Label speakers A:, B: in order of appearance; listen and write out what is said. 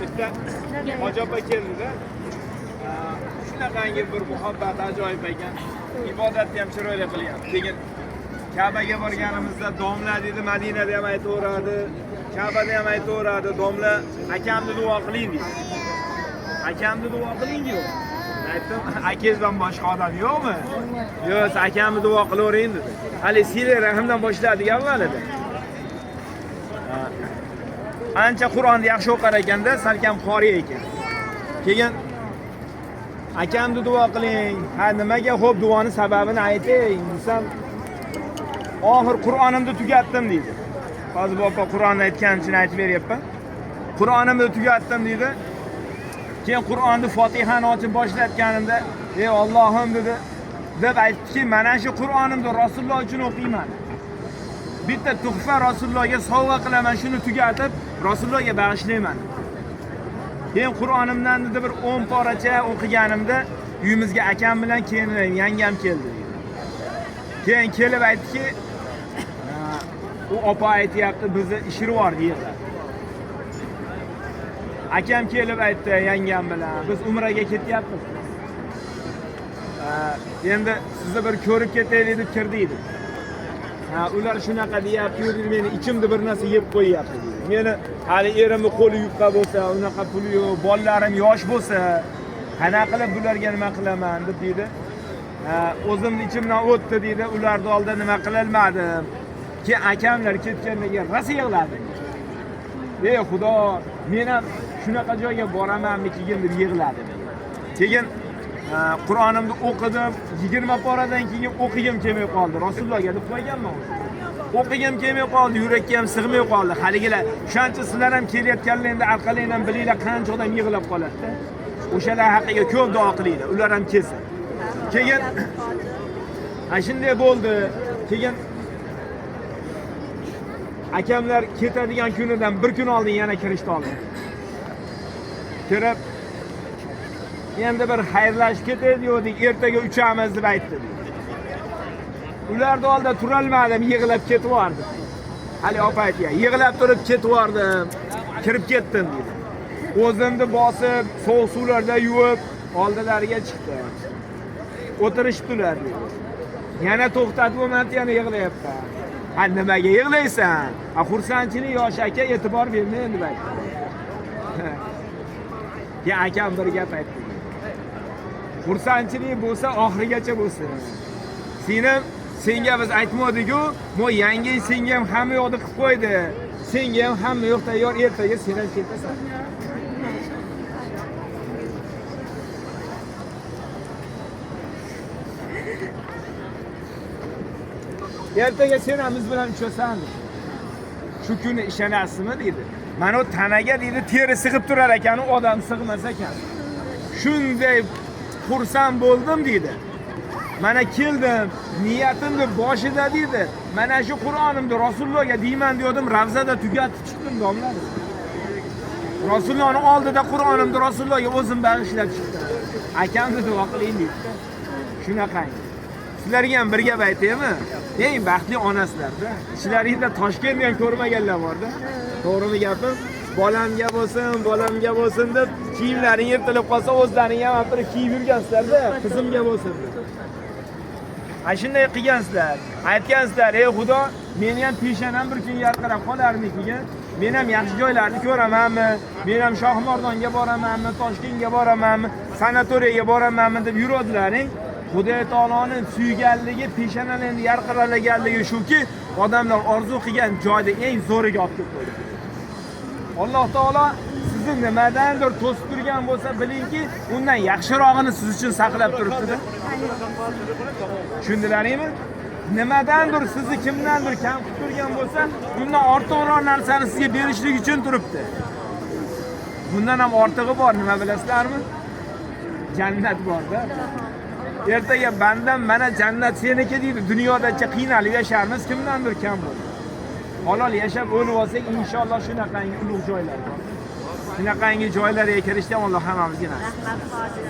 A: Bitta hoji opa keldida, shunaqangi bir muhabbat ajoyib ekan, ibodatni ham chiroyli qilgan. Keyin Kabaga borganimizda domla dedi, Madinada ham aytaveradi, Kabada ham aytaveradi, domla akamni duo qiling deydi. Akamni duo qiling deydi. Aytdim, akangizdan boshqa odam yo'qmi? Yo'q, akamni duo qilavering dedi. Hali sila rahimdan boshladi avvalida. Ancha Qur'onni yaxshi o'qar ekanda, salkam qori ekan. Keyin akamni duo qiling. Ha, nimaga? Xo'p, duoni sababini ayting desam, oxir Qur'onimni tugatdim deydi. Hozir bu opa Qur'onni aytganim uchun aytib beryapman. Qur'onimni tugatdim deydi. Keyin Qur'onni Fotihani ochib boshlatganimda, ey Allohim dedi, deb aytdiki, mana shu Qur'onimni Rasululloh uchun o'qiyman. Bitta tuhfa Rasulullohga sovg'a qilaman, shuni tugatib Rasulullohga bag'ishlayman. Keyin Qur'onimdan dedi bir 10 poracha o'qiganimda uyimizga akam bilan keyin yangam keldi. Keyin kelib aytdiki, u opa aytyapti, bizni ishirib yubordi yig'lab. Akam kelib aytdi yangam bilan, biz umraga ketyapmiz. Endi sizni bir ko'rib ketaylik deb kirdik dedi. Ha, ular shunaqa deyapti, deydi, meni ichimda bir narsa yeb qo'yyapti deydi. Meni hali erimni qo'li yupqa bo'lsa, unaqa puli yo'q, bolalarim yosh bo'lsa, qanaqa qilib bularga nima qilaman deb deydi. Ha, o'zimni ichimdan o'tdi deydi, ularni oldida nima qilolmadim. Keyin akamlar ketgandan keyin rosa yig'ladim. Ey Xudo, men ham shunaqa joyga boramanmi keyin deb yig'ladim. Keyin Qur'onimni o'qidim, 20 poradan keyin o'qigim kelmay qoldi. Rasulullohga deb qo'yganman. O'qigim kelmay qoldi, yurakka ham sig'may qoldi. Haligilar, o'shancha sizlar ham kelayotganlar endi orqalangdan bilinglar qancha odam yig'lab qoladi-da. O'shalar haqiga ko'p duo qilinglar, ular ham kelsin. Keyin ha shunday bo'ldi. Keyin akamlar ketadigan kunidan bir kun oldin yana kirishdi oldi. Kirib endi bir xayrlashib ketaylik, ertaga uchamiz deb aytdi. Ularni oldida turolmadim, yig'lab ketib yubordim. Hali opa aytgan, yig'lab turib ketib yubordim, kirib ketdim dedi. O'zimni bosib, sovuq suvlarda yuvib, oldilariga chiqdim. O'tirishdilar dedi. Yana to'xtatib bo'lmadi, yana yig'layapman. Ha, nimaga yig'laysan? Ha, xursandchilik yosh aka, e'tibor bermang deb aytdi. Keyin akam bir gap aytdi. Xursandchilik bo'lsa oxirigacha bo'lsin. Seni senga biz aytmadik-ku, mo yangi senga ham hamma yoqni qilib qo'ydi. Senga ham hamma yoq tayyor, ertaga sen ham ketasan. Ertaga sen ham biz bilan uchasan. Shu kuni ishonasizmi deydi. Mana u tanaga deydi teri sig'ib turar ekan, u odam sig'mas ekan. Shunday xursand bo'ldim deydi. Mana keldim, niyatimni boshida deydi. Mana shu Qur'onimni Rasulullohga deyman degandim, ravzada tugatib chiqdim domla. Rasulullohning oldida Qur'onimni Rasulullohga o'zim bag'ishlab chiqdim. Akamni duo qiling deydi. Shunaqangi. Sizlarga ham bir gap aytaymi? Eng baxtli onasizlarda. Ichlaringda Toshkentni ham ko'rmaganlar borda. To'g'rimi gapim? Bolamga bo'lsin, bolamga bo'lsin deb kiyimlaring yirtilib qolsa, o'zlaring ham olib turib kiyib yurgansizlarda, qizimga bo'lsin deb. Ha shunday qilgansizlar. Aytgansizlar, ey Xudo, meni ham peshonam bir kun yarqirab qolarmikin? Men ham yaxshi joylarni ko'ramanmi? Men ham Shohimardonga boramanmi, Toshkentga boramanmi, sanatoriyaga boramanmi deb yuradilaring. Xudo taoloning suyganligi, peshonalarini yarqiralaganligi shuki, odamlar orzu qilgan joyda eng zo'riga olib kelib qo'ydi. Alloh taolo sizni nimadandir to'sib turgan bo'lsa, bilingki, undan yaxshirog'ini siz uchun saqlab turibdi-da. Tushundilaringmi? Nimadandir sizni kimdandir kam qilib turgan bo'lsa, undan ortiqroq narsani sizga berishlik uchun turibdi. Bundan ham ortig'i bor, nima bilasizlarmi? Jannat bor-da. Ertaga bandam mana jannat seniki deydi. Dunyodacha qiynalib yasharmiz, kimdandir kam bo'ldi. Halol yashab o'lib olsak, inshaalloh shunaqangi ulug' joylar bor. Shunaqangi joylarga kirishda Alloh hammamizga nasib.
B: Rahmat hoji.